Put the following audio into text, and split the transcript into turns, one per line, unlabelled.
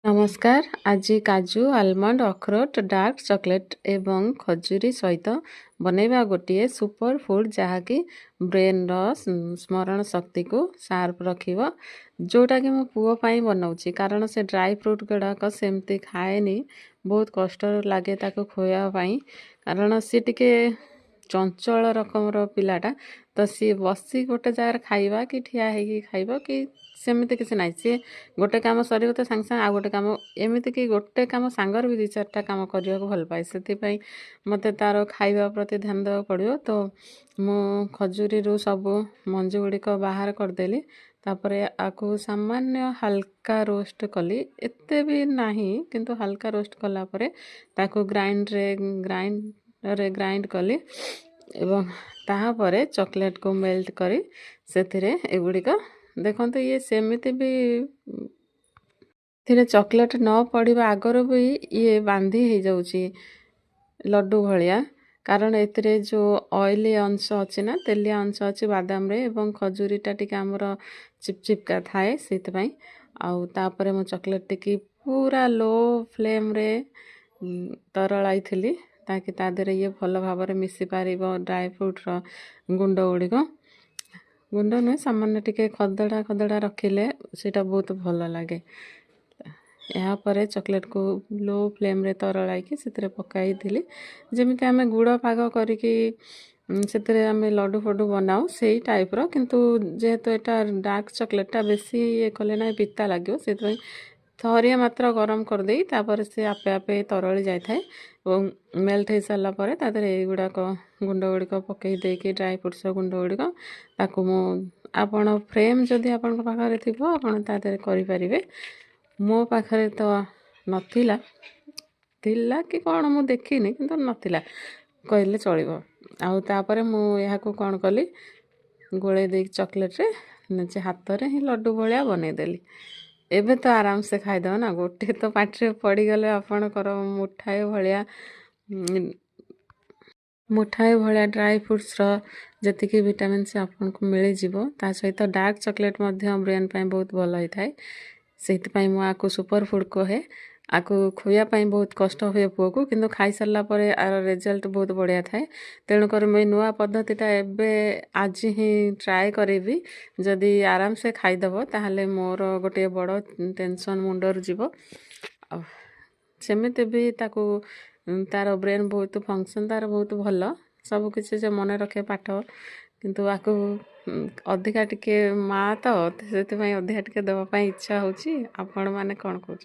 ନମସ୍କାର। ଆଜି କାଜୁ, ଆଲମଣ୍ଡ, ଅଖରୋଟ, ଡାର୍କ ଚକୋଲେଟ୍ ଏବଂ ଖଜୁରୀ ସହିତ ବନେଇବା ଗୋଟିଏ ସୁପର ଫୁଡ଼୍, ଯାହାକି ବ୍ରେନ୍ର ସ୍ମରଣ ଶକ୍ତିକୁ ସାର୍ପ ରଖିବ, ଯେଉଁଟାକି ମୋ ପୁଅ ପାଇଁ ବନାଉଛି। କାରଣ ସେ ଡ୍ରାଇ ଫ୍ରୁଟ୍ ଗୁଡ଼ାକ ସେମିତି ଖାଏନି, ବହୁତ କଷ୍ଟ ଲାଗେ ତାକୁ ଖୁଆଇବା ପାଇଁ। କାରଣ ସିଏ ଟିକେ ଚଞ୍ଚଳ ରକମର ପିଲାଟା। ତ ସିଏ ବସି ଗୋଟେ ଜାଗାରେ ଖାଇବା କି ଠିଆ ହେଇକି ଖାଇବ କି ସେମିତି କିଛି ନାହିଁ। ସିଏ ଗୋଟେ କାମ ସରିବ ତ ସାଙ୍ଗେ ସାଙ୍ଗେ ଆଉ ଗୋଟେ କାମ, ଏମିତିକି ଗୋଟେ କାମ ସାଙ୍ଗରେ ବି ଦୁଇ ଚାରିଟା କାମ କରିବାକୁ ଭଲ ପାଏ। ସେଥିପାଇଁ ମୋତେ ତା'ର ଖାଇବା ପ୍ରତି ଧ୍ୟାନ ଦେବାକୁ ପଡ଼ିବ। ତ ମୁଁ ଖଜୁରୀରୁ ସବୁ ମଞ୍ଜି ଗୁଡ଼ିକ ବାହାର କରିଦେଲି। ତାପରେ ଆକୁ ସାମାନ୍ୟ ହାଲକା ରୋଷ୍ଟ କଲି, ଏତେ ବି ନାହିଁ କିନ୍ତୁ ହାଲକା ରୋଷ୍ଟ କଲା ପରେ ତାକୁ ଗ୍ରାଇଣ୍ଡରେ ଗ୍ରାଇଣ୍ଡ କଲି ଏବଂ ତାହାପରେ ଚକୋଲେଟ୍କୁ ମେଲ୍ଟ କରି ସେଥିରେ ଏଗୁଡ଼ିକ ଦେଖନ୍ତୁ। ଇଏ ସେମିତି ବି ଏଥିରେ ଚକୋଲେଟ୍ ନ ପଡ଼ିବା ଆଗରୁ ବି ଇଏ ବାନ୍ଧି ହେଇଯାଉଛି ଲଡ଼ୁ ଭଳିଆ। କାରଣ ଏଥିରେ ଯେଉଁ ଅଏଲି ଅଂଶ ଅଛି ନା, ତେଲିଆ ଅଂଶ ଅଛି ବାଦାମରେ ଏବଂ ଖଜୁରୀଟା ଟିକେ ଆମର ଚିପଚିପକା ଥାଏ, ସେଇଥିପାଇଁ। ଆଉ ତାପରେ ମୁଁ ଚକୋଲେଟ୍ ଟିକି ପୁରା ଲୋ ଫ୍ଲେମ୍ରେ ତରଳାଇଥିଲି, ତାକି ତା ଦେହରେ ଇଏ ଭଲ ଭାବରେ ମିଶି ପାରିବ। ଡ୍ରାଏ ଫ୍ରୁଟ୍ର ଗୁଣ୍ଡ ଗୁଡ଼ିକ, ଗୁଣ୍ଡ ନୁହେଁ, ସାମାନ୍ୟ ଟିକେ ଖଦଡ଼ା ଖଦଡ଼ା ରଖିଲେ ସେଇଟା ବହୁତ ଭଲ ଲାଗେ। ଏହାପରେ ଚକୋଲେଟ୍କୁ ଲୋ ଫ୍ଲେମ୍ରେ ତରଳାଇକି ସେଥିରେ ପକାଇଥିଲି। ଯେମିତି ଆମେ ଗୁଡ଼ ପାଗ କରିକି ସେଥିରେ ଆମେ ଲଡ଼ୁ ଫଡ଼ୁ ବନାଉ, ସେଇ ଟାଇପ୍ର। କିନ୍ତୁ ଯେହେତୁ ଏଇଟା ଡାର୍କ ଚକୋଲେଟ୍ଟା, ବେଶୀ ଇଏ କଲେ ନା ପିତା ଲାଗିବ, ସେଥିପାଇଁ ଥରିଏ ମାତ୍ର ଗରମ କରିଦେଇ ତାପରେ ସେ ଆପେ ଆପେ ତରଳି ଯାଇଥାଏ। ଏବଂ ମେଲ୍ଟ ହେଇସାରିଲା ପରେ ତା ଦେହରେ ଏଇଗୁଡ଼ାକ ଗୁଣ୍ଡ ଗୁଡ଼ିକ ପକାଇ ଦେଇକି, ଡ୍ରାଏ ଫ୍ରୁଟ୍ସର ଗୁଣ୍ଡ ଗୁଡ଼ିକ, ତାକୁ ମୁଁ, ଆପଣ ଫ୍ରେମ୍ ଯଦି ଆପଣଙ୍କ ପାଖରେ ଥିବ, ଆପଣ ତା ଦେହରେ କରିପାରିବେ। ମୋ ପାଖରେ ତ ନଥିଲା, ଥିଲା କି କ'ଣ ମୁଁ ଦେଖିନି, କିନ୍ତୁ ନଥିଲା କହିଲେ ଚଳିବ। ଆଉ ତାପରେ ମୁଁ ଏହାକୁ କ'ଣ କଲି, ଗୋଳେଇ ଦେଇକି ଚକୋଲେଟ୍ରେ ନିଜେ ହାତରେ ହିଁ ଲଡ଼ୁ ଭଳିଆ ବନେଇଦେଲି। ଏବେ ତ ଆରାମସେ ଖାଇଦେବ ନା। ଗୋଟେ ତ ପାଟିରେ ପଡ଼ିଗଲେ ଆପଣଙ୍କର ମୁଠାଏ ଭଳିଆ ଡ୍ରାଏ ଫ୍ରୁଟ୍ସର ଯେତିକି ଭିଟାମିନ୍ସ ଆପଣଙ୍କୁ ମିଳିଯିବ। ତା ସହିତ ଡାର୍କ ଚକୋଲେଟ୍ ମଧ୍ୟ ବ୍ରେନ୍ ପାଇଁ ବହୁତ ଭଲ ହେଇଥାଏ। ସେଇଥିପାଇଁ ମୁଁ ଆକୁ ସୁପର ଫୁଡ଼୍ କହେ। ଆକୁ ଖୋଇବା ପାଇଁ ବହୁତ କଷ୍ଟ ହୁଏ ପୁଅକୁ, କିନ୍ତୁ ଖାଇସାରିଲା ପରେ ଆର ରେଜଲ୍ଟ ବହୁତ ବଢ଼ିଆ ଥାଏ। ତେଣୁକରି ମୁଁ ଏଇ ନୂଆ ପଦ୍ଧତିଟା ଏବେ ଆଜି ହିଁ ଟ୍ରାଏ କରିବି। ଯଦି ଆରାମସେ ଖାଇଦେବ, ତାହେଲେ ମୋର ଗୋଟିଏ ବଡ଼ ଟେନସନ୍ ମୁଣ୍ଡରୁ ଯିବ। ଆଉ ସେମିତି ବି ତାକୁ ତାର ବ୍ରେନ୍ ବହୁତ ଫଙ୍କସନ୍ ତାର ବହୁତ ଭଲ, ସବୁ କିଛି ସେ ମନେ ରଖେ ପାଠ। କିନ୍ତୁ ଆକୁ ଅଧିକା ଟିକେ, ମା ତ ସେଥିପାଇଁ ଅଧିକା ଟିକେ ଦେବା ପାଇଁ ଇଚ୍ଛା ହେଉଛି। ଆପଣମାନେ କ'ଣ କହୁଛନ୍ତି?